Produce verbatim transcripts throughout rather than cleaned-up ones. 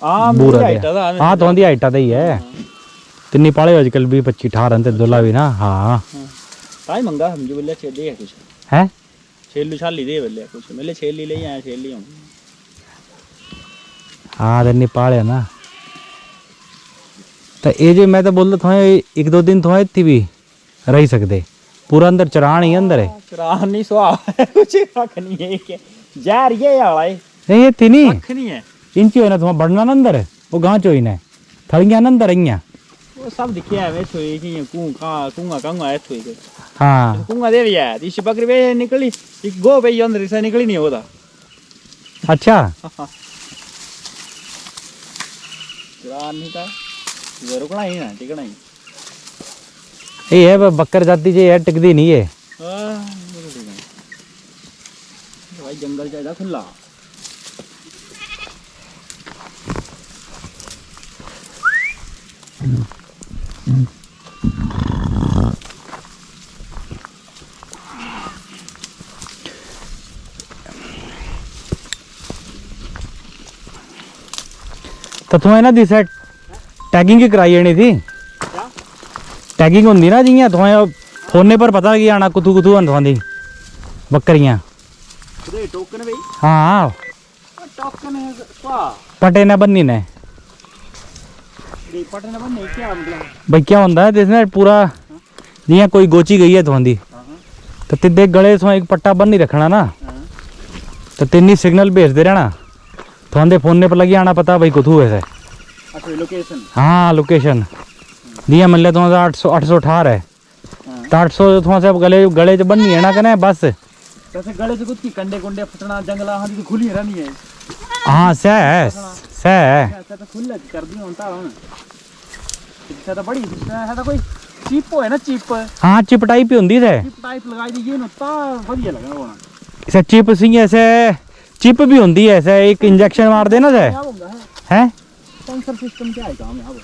हां, बूरा मेरी ते हाइटा दा, हां, तुहां दी हाइटा दा ही है। हां। तिन्नी पाले अजकल भी पच्ची अठारह ते दुला भी ना। हां। हां। ताई मंगा समझो बोले छे दे कुछ। हैं? छेलू छाली दे बोले कुछ। मेले छेली ले आया, छेली हूं। हां, तिन्नी पाले ना। तो ये जो मैं तो बोलता थोड़ा एक दो दिन थोड़ा इतनी भी रही सकदे। पूरा अंदर चरान ही अंदर है। चरान नहीं सुहा कुछ कख नहीं है के। जहर ये आला है। नहीं, ये थी नहीं। कख नहीं है। इंची होना थोड़ा बढ़ना ना अंदर। वो गांच होई ने। थड़ियां ना अंदर आइयां। वो सब दिखे है, वे थोई की कूं का, कूंगा, कूंगा है थोई के। हां। कूंगा दे भी है। इस बकरी वे निकली, एक गो पे ही अंदर से निकली नहीं होता। अच्छा। चरान नहीं था। ये रुकना ही ना, टिकना ही। ये है, ब-, बक्कर जाति जे है, टिकदी नहीं है। हाँ, बिल्कुल ठीक है। भाई, जंगल चाहिए खुला। तो थोड़ा ना दिसा टैगिंग ही कराई जानी थी। क्या? टैगिंग होंदी ना, जियां थोड़ा फोने पर पता लगी जाना कुत्थू कुत्थू हन थोड़ी बकरियां। अरे टोकन भाई। हाँ। टोकन है, क्या? पटे ने बन्नी ने। नहीं, पटे ने बन्नी, क्या मतलब? भाई, क्या होंदा है, जिसने पूरा, जियां कोई गोची गई है थोड़ी, हाँ, हाँ। तो तिद्दे गले थोड़ा एक पट्टा बन्नी रखना ना। हाँ। तो तिन्नी सिग्नल भेजते रहना। थोड़े फोन पर लगी आना पता भाई कुत्थू है से। अच्छा, लोकेशन। हाँ, लोकेशन। जियां मतलब थोड़ा अठ सौ, अठ सौ अठारह है। हाँ। तो अठ सौ थोड़ा सा गले, गले च बन्नी है ना कने बस। जैसे गले च कुछ की कंडे कुंडे फटना, जंगला हाँ, तो खुली रहनी है। हाँ, सै है, सै है। ऐसा तो खुले कर दिया होता हूँ। ऐसा तो बड़ी, ऐसा तो कोई चिप है ना, चिप। हाँ, चिप टाइप ही होंदी है। चिप टाइप लगाई दी, ये ना ता बढ़िया लगा होना। इसे चिप सी ऐसे, चिप भी होंदी है ऐसे, एक इंजेक्शन मार देना से। क्या होगा है? हैं? सेंसर सिस्टम क्या है काम यहाँ पर?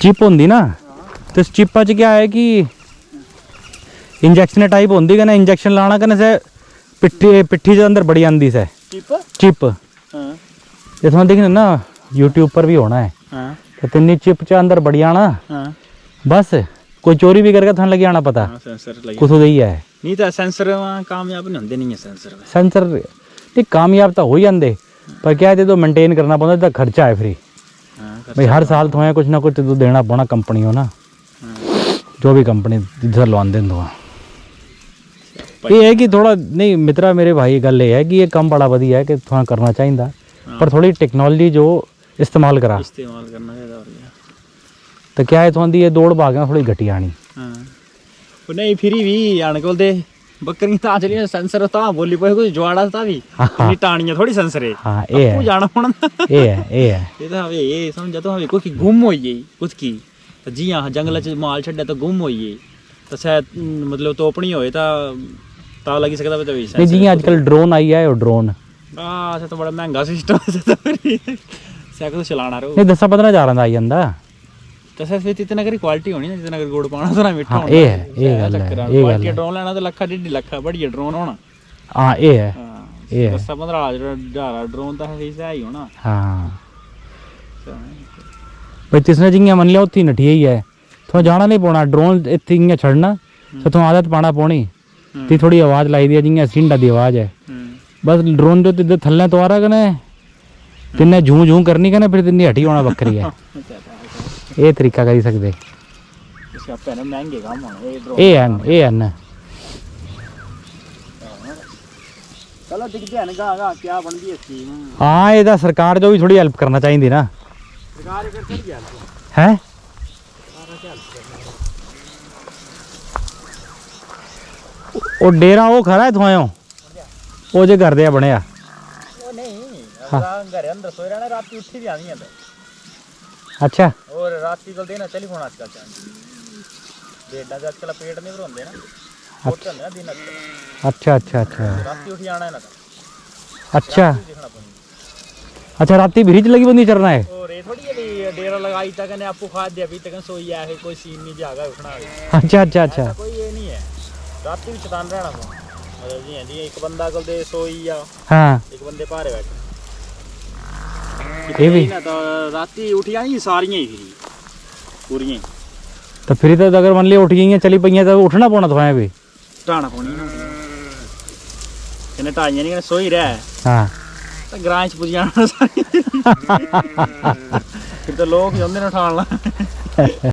चिप होंदी ना, हाँ। तो इस चिप्पा च क्या है कि इंजेक्शन टाइप होंदी, कने इंजेक्शन लाना कने से पिट्ठी, पिट्ठी दे अंदर बड़ी आंदी से चिप? चिप। हाँ। ये तुम देखने ना, YouTube पर भी होना है। हाँ। तो तिन्नी चिप च अंदर बड़ी आना। हाँ। बस, कोई चोरी भी करके थाने लगी आना पता। हाँ, सेंसर लगी। कुछ उदे ही है। नहीं तो सेंसर वहाँ कामयाब नहीं होंदे, नहीं है सेंसर में। सेंसर, नहीं, कामयाब तो हो ही जाते, पर क्या है, तो मेंटेन करना पड़ता, तो खर्चा है फ्री। हाँ, भाई, खर्चा हर तो साल है। थोड़ा कुछ ना कुछ तो देना पौना कंपनी हो ना, हाँ। जो भी कंपनी जिधर लवांदे हैं थोड़ा। भाई। ये है कि थोड़ा, नहीं मित्रा, मेरे भाई, गल ये है कि ये काम बड़ा वधिया है कि थोड़ा करना चाहिए, हाँ। पर थोड़ी टेक्नोलॉजी जो इस्तेमाल करा। इस्तेमाल करना चाहिए और क्या। तो क्या है, थोड़ी ये दौड़ भाग ना थोड़ी घटी आनी। हाँ। पर नहीं, फिर भी आने को दे बकरियां तां चली सेंसर तां बोली पे कुछ जुआड़ा तां भी। हाँ, हाँ। इतनी टानियां थोड़ी सेंसर है। हाँ, ये अप्पू है। जाना पड़ना। ये है, ये है। ये तो हवे, ये समझा तो हवे, कोई की गुम हो गई, कुछ की। तो जी हाँ, जंगल च माल छड्डे तो गुम हो गई। तो शायद, मतलब, तोपनी होए तो तां लगी सकता, तो नहीं, जी, आजकल ड्रोन आई है, वो ड्रोन। हाँ, अच्छा, तो बड़ा महंगा सिस्टम है, तो फिर साइकिल चलाना रो। नहीं, दस पन्द्रह हजार दा आई जांदा। तो सर, फिर इतना करी क्वालिटी होनी ना, जितना करी गुड़ पाना, उतना मीठा हाँ, होना। ये है, ये ऐसा गल्ल है, चक्कर है। ये क्वालिटी गल्ल है। ड्रोन लेना तो लखा, डेढ़ लखा, बढ़िया ड्रोन होना। हाँ, ये है, हाँ, ये है। दस पन्द्रह हजार ड्रोन तो है, सही होना। हाँ। अच्छा। भाई, तिसने जियां मन लिया, उत्थी नठी ही है। थोड़ा जाना नहीं पौना, ड्रोन इत्थी इयां छड़ना, तो हम्म। थोड़ा आदत पाना पौनी। हम्म। ती थोड़ी आवाज लाई दी है, जियां सिंडा दी आवाज है। हम्म। बस ड्रोन जो तिद्दे थल्ले तुआरा कने हम्म। तिन्ने झूं झूं करनी कने फिर तिन्नी हटी होना बकरी है। अच्छा, अच्छा, अच्छा। ये तरीका करी सकदे। इसका पहले महंगे काम होने, ये ड्रोन ये का है, काम। ये है ना। चलो, दिखदे हैं ना, गा, गा, क्या बनदी है स्कीम। हाँ, ये तो सरकार जो भी थोड़ी हेल्प करना चाहिए ना। सरकार इधर चली गया। हैं? ਉਹ ਡੇਰਾ ਉਹ ਖਰਾ ਹੈ ਥੋਂ ਆਇਓ। ਉਹ ਜੇ ਘਰ ਦੇ ਬਣਿਆ। ਉਹ ਨਹੀਂ, हाँ। रात घरे अंदर सोई रहना, रात उठी भी आनी है। अच्छा। और रात की गल देना चली फोन आजकल चांद। भेडां दे आजकल पेट नहीं भरोंदे ना। अच्छा। छोटे होंदे ना दिन आजकल। अच्छा, अच्छा, अच्छा। रात उठी आना है ना तो। अच्छा। रात को देखना पड़ेगा। अच्छा, राती भिरी च लगी बंदी चरना है? और ये थोड़ी है भी डेरा लगाई तक ने आपको खा दिया, अभी तक सोई है, कोई सीन नहीं जागा उठना है। अच्छा, अच्छा, अच्छा। ऐसा कोई ये नहीं है। राती भी चतान रहना को। मतलब जी, जी, एक बंदा कल दे सोई या हाँ। एक बंदे पारे बैठे। एह् बी? ना तो राती उठी जानी सारियां ही फिरी, पूरियां ही। तो फिरी तो अगर मान लिया उठी गईयां, चली पईयां, तो उठना पौना थुआएं भी। ढाना पौनी ना। कन्नै ढाइयां नहीं, कन्नै सोई रह। हाँ। तो ग्रां च पुज्जी जाना सारियां। फिर तो लोग जंदे ने उठान ला।